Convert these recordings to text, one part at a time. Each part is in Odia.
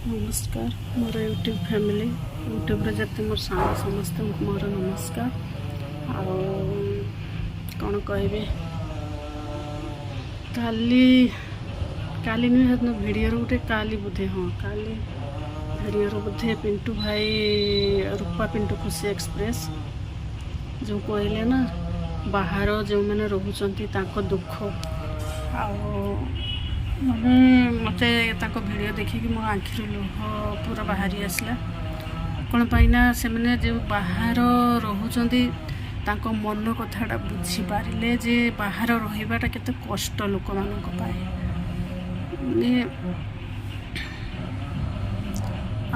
ନମସ୍କାର ମୋର ୟୁଟ୍ୟୁବ୍ ଫ୍ୟାମିଲି, ୟୁଟ୍ୟୁବ୍ରେ ଯେତେ ମୋର ସାଙ୍ଗ, ସମସ୍ତଙ୍କୁ ମୋର ନମସ୍କାର। ଆଉ କ'ଣ କହିବି, କାଲି, କାଲି ନୁହେଁ, ସେଦିନ ଭିଡ଼ିଓର ଗୋଟେ, କାଲି ବୋଧେ, ହଁ, କାଲି ଭିଡ଼ିଓର ବୋଧେ ପିଣ୍ଟୁ ଭାଇ, ରୂପା ପିଣ୍ଟୁ ଖୁସି ଏକ୍ସପ୍ରେସ୍ ଯେଉଁ କହିଲେ ନା, ବାହାର ଯେଉଁମାନେ ରହୁଛନ୍ତି ତାଙ୍କ ଦୁଃଖ, ଆଉ ମାନେ ମୋତେ ତାଙ୍କ ଭିଡ଼ିଓ ଦେଖିକି ମୋ ଆଖିରୁ ଲୁହ ପୁରା ବାହାରି ଆସିଲା। କ'ଣ ପାଇଁ ନା ସେମାନେ ଯେଉଁ ବାହାର ରହୁଛନ୍ତି, ତାଙ୍କ ମନ କଥାଟା ବୁଝିପାରିଲେ ଯେ ବାହାର ରହିବାଟା କେତେ କଷ୍ଟ ଲୋକମାନଙ୍କ ପାଇଁ। ମାନେ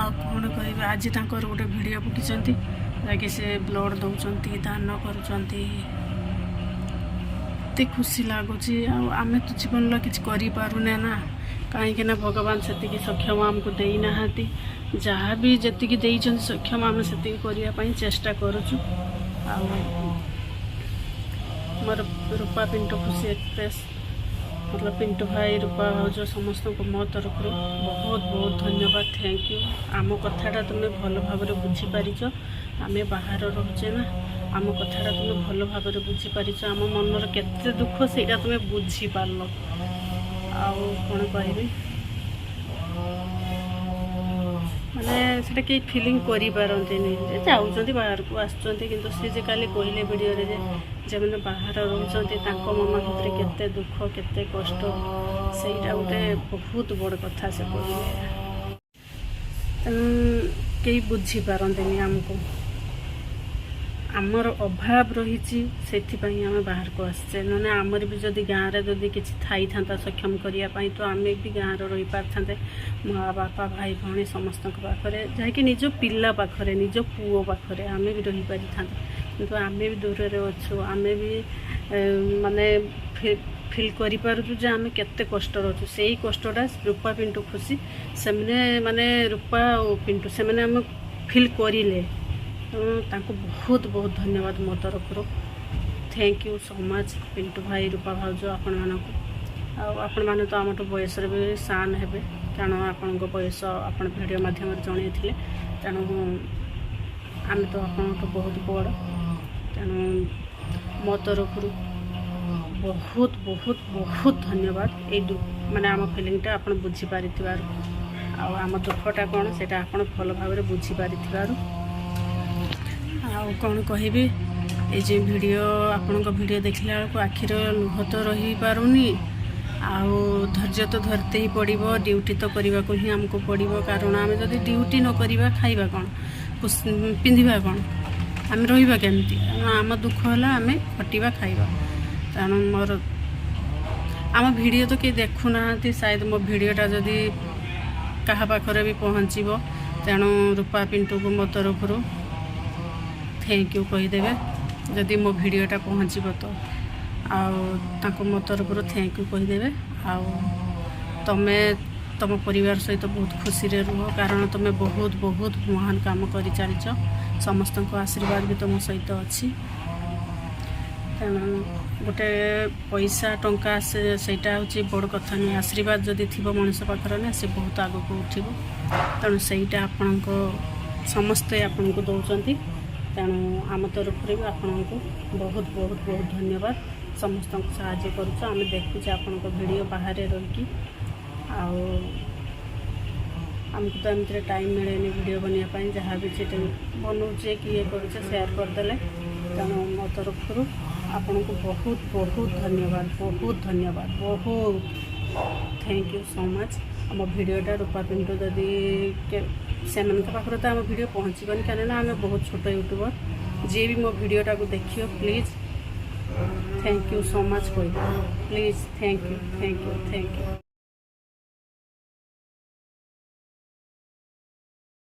ଆଉ କ'ଣ କହିବି? ଆଜି ତାଙ୍କର ଗୋଟେ ଭିଡ଼ିଓ ପକେଇଛନ୍ତି, ଯାହାକି ସେ ବ୍ଲଡ଼ ଦେଉଛନ୍ତି, ଦାନ କରୁଛନ୍ତି। ଏତେ ଖୁସି ଲାଗୁଛି। ଆଉ ଆମେ ତ ଜୀବନରେ କିଛି କରିପାରୁନେ ନା, କାହିଁକି ନା ଭଗବାନ ସେତିକି ସକ୍ଷମ ଆମକୁ ଦେଇନାହାନ୍ତି। ଯାହା ବି ଯେତିକି ଦେଇଛନ୍ତି ସକ୍ଷମ, ଆମେ ସେତିକି କରିବା ପାଇଁ ଚେଷ୍ଟା କରୁଛୁ। ଆଉ ମୋର ରୂପା ପିଣ୍ଟୁ ଖୁସି ଏକ୍ସପ୍ରେସ୍, ମତଲବ ପିଣ୍ଟୁ ଭାଇ, ରୂପା ଭାଉଜ, ସମସ୍ତଙ୍କୁ ମୋ ତରଫରୁ ବହୁତ ବହୁତ ଧନ୍ୟବାଦ, thank you. ଆମ କଥାଟା ତୁମେ ଭଲ ଭାବରେ ବୁଝିପାରିଛ। ଆମେ ବାହାର ରହୁଛେ ନା, ଆମ କଥାଟା ତୁମେ ଭଲ ଭାବରେ ବୁଝିପାରିଛ। ଆମ ମନର କେତେ ଦୁଃଖ, ସେଇଟା ତୁମେ ବୁଝିପାରିଲ। ଆଉ କ'ଣ କହିବି? ମାନେ ସେଟା କେହି ଫିଲିଂ କରିପାରନ୍ତିନି ଯେ ଯାଉଛନ୍ତି ବାହାରକୁ, ଆସୁଛନ୍ତି। କିନ୍ତୁ ସେ ଯେ କାଲି କହିଲେ ଭିଡ଼ିଓରେ ଯେ ଯେଉଁମାନେ ବାହାର ରହୁଛନ୍ତି, ତାଙ୍କ ମନ ଭିତରେ କେତେ ଦୁଃଖ, କେତେ କଷ୍ଟ, ସେଇଟା ଗୋଟେ ବହୁତ ବଡ଼ କଥା ସେ କହିଲେ। ତେଣୁ କେହି ବୁଝିପାରନ୍ତିନି ଆମକୁ। ଆମର ଅଭାବ ରହିଛି, ସେଥିପାଇଁ ଆମେ ବାହାରକୁ ଆସିଛେ। ନହେଲେ ଆମର ବି ଯଦି ଗାଁରେ ଯଦି କିଛି ଥାଇଥାନ୍ତା ସକ୍ଷମ କରିବା ପାଇଁ, ତ ଆମେ ବି ଗାଁରେ ରହିପାରିଥାନ୍ତେ, ମା ବାପା, ଭାଇ ଭଉଣୀ ସମସ୍ତଙ୍କ ପାଖରେ, ଯାହାକି ନିଜ ପିଲା ପାଖରେ, ନିଜ ପୁଅ ପାଖରେ ଆମେ ବି ରହିପାରିଥାନ୍ତେ। କିନ୍ତୁ ଆମେ ବି ଦୂରରେ ଅଛୁ। ଆମେ ବି ମାନେ ଫିଲ୍ କରିପାରୁଛୁ ଯେ ଆମେ କେତେ କଷ୍ଟରେ ଅଛୁ। ସେଇ କଷ୍ଟଟା ରୂପା ପିଣ୍ଟୁ ଖୁସି ସେମାନେ, ମାନେ ରୂପା ଆଉ ପିଣ୍ଟୁ, ସେମାନେ ଆମେ ଫିଲ୍ କରିଲେ। ତେଣୁ ତାଙ୍କୁ ବହୁତ ବହୁତ ଧନ୍ୟବାଦ ମୋ ତରଫରୁ। Thank you so much Pintu ଭାଇ, ରୂପା ଭାଉଜ, ଆପଣମାନଙ୍କୁ। ଆଉ ଆପଣମାନେ ତ ଆମଠୁ ବୟସରେ ବି ସାନ ହେବେ, କାରଣ ଆପଣଙ୍କ ବୟସ ଆପଣ ଭିଡ଼ିଓ ମାଧ୍ୟମରେ ଜଣାଇଥିଲେ। ତେଣୁ ଆମେ ତ ଆପଣଙ୍କଠୁ ବହୁତ ବଡ଼। ତେଣୁ ମୋ ତରଫରୁ ବହୁତ ବହୁତ ବହୁତ ଧନ୍ୟବାଦ, ଏଇ ମାନେ ଆମ ଫିଲିଂଟା ଆପଣ ବୁଝିପାରିଥିବାରୁ, ଆଉ ଆମ ଦୁଃଖଟା କ'ଣ ସେଇଟା ଆପଣ ଭଲ ଭାବରେ ବୁଝିପାରିଥିବାରୁ। ଆଉ କ'ଣ କହିବି? ଏଇ ଯେ ଭିଡ଼ିଓ, ଆପଣଙ୍କ ଭିଡ଼ିଓ ଦେଖିଲା ବେଳକୁ ଆଖିର ଲୁହ ତ ରହିପାରୁନି। ଆଉ ଧୈର୍ଯ୍ୟ ତ ଧରିତେ ହିଁ ପଡ଼ିବ, ଡ୍ୟୁଟି ତ କରିବାକୁ ହିଁ ଆମକୁ ପଡ଼ିବ। କାରଣ ଆମେ ଯଦି ଡ୍ୟୁଟି ନ କରିବା, ଖାଇବା କ'ଣ, ପିନ୍ଧିବା କ'ଣ, ଆମେ ରହିବା କେମିତି? କାରଣ ଆମ ଦୁଃଖ ହେଲା ଆମେ ଖଟିବା, ଖାଇବା। ତେଣୁ ମୋର ଆମ ଭିଡ଼ିଓ ତ କେହି ଦେଖୁନାହାନ୍ତି। ସାୟଦ ମୋ ଭିଡ଼ିଓଟା ଯଦି କାହା ପାଖରେ ବି ପହଞ୍ଚିବ, ତେଣୁ ରୂପା ପିଣ୍ଟୁକୁ ମୋ ତରଫରୁ thank you କହିଦେବେ, ଯଦି ମୋ ଭିଡ଼ିଓଟା ପହଞ୍ଚିବ ତ। ଆଉ ତାଙ୍କୁ ମୋ ତରଫରୁ thank you କହିଦେବେ। ଆଉ ତମେ ତମ ପରିବାର ସହିତ ବହୁତ ଖୁସିରେ ରୁହ, କାରଣ ତମେ ବହୁତ ବହୁତ ମହାନ କାମ କରିଚାଲିଛ। ସମସ୍ତଙ୍କ ଆଶୀର୍ବାଦ ବି ତୁମ ସହିତ ଅଛି। ତେଣୁ ଗୋଟେ ପଇସା ଟଙ୍କା ସେ ସେଇଟା ହେଉଛି ବଡ଼ କଥା ନୁହେଁ। ଆଶୀର୍ବାଦ ଯଦି ଥିବ ମଣିଷ ପାଖରେ ନା, ସେ ବହୁତ ଆଗକୁ ଉଠିବ। ତେଣୁ ସେଇଟା ଆପଣଙ୍କ ସମସ୍ତେ ଆପଣଙ୍କୁ ଦେଉଛନ୍ତି। ତେଣୁ ଆମ ତରଫରୁ ବି ଆପଣଙ୍କୁ ବହୁତ ବହୁତ ବହୁତ ଧନ୍ୟବାଦ। ସମସ୍ତଙ୍କୁ ସାହାଯ୍ୟ କରୁଛ, ଆମେ ଦେଖୁଛେ ଆପଣଙ୍କ ଭିଡ଼ିଓ ବାହାରେ ରହିକି। ଆଉ ଆମକୁ ତ ଏମିତିରେ ଟାଇମ୍ ମିଳେନି ଭିଡ଼ିଓ ବନେଇବା ପାଇଁ। ଯାହା ବି ସେଠି ବନଉଛେ କି ଇଏ କରୁଛେ, ସେୟାର କରିଦେଲେ। ତେଣୁ ମୋ ତରଫରୁ ଆପଣଙ୍କୁ ବହୁତ ବହୁତ ଧନ୍ୟବାଦ, ବହୁତ ଧନ୍ୟବାଦ, ବହୁତ thank you so much. ଆମ ଭିଡ଼ିଓଟା ରୂପା ପିଣ୍ଟୁ ଯଦି ସେମାନଙ୍କ ପାଖରେ ତ ଆମ ଭିଡ଼ିଓ ପହଞ୍ଚିବନି, କାରଣ ଆମେ ବହୁତ ଛୋଟ ୟୁଟ୍ୟୁବର। ଯିଏ ବି ମୋ ଭିଡ଼ିଓଟାକୁ ଦେଖିବ, please thank you so much କହିବ please. Thank you, thank you, thank you.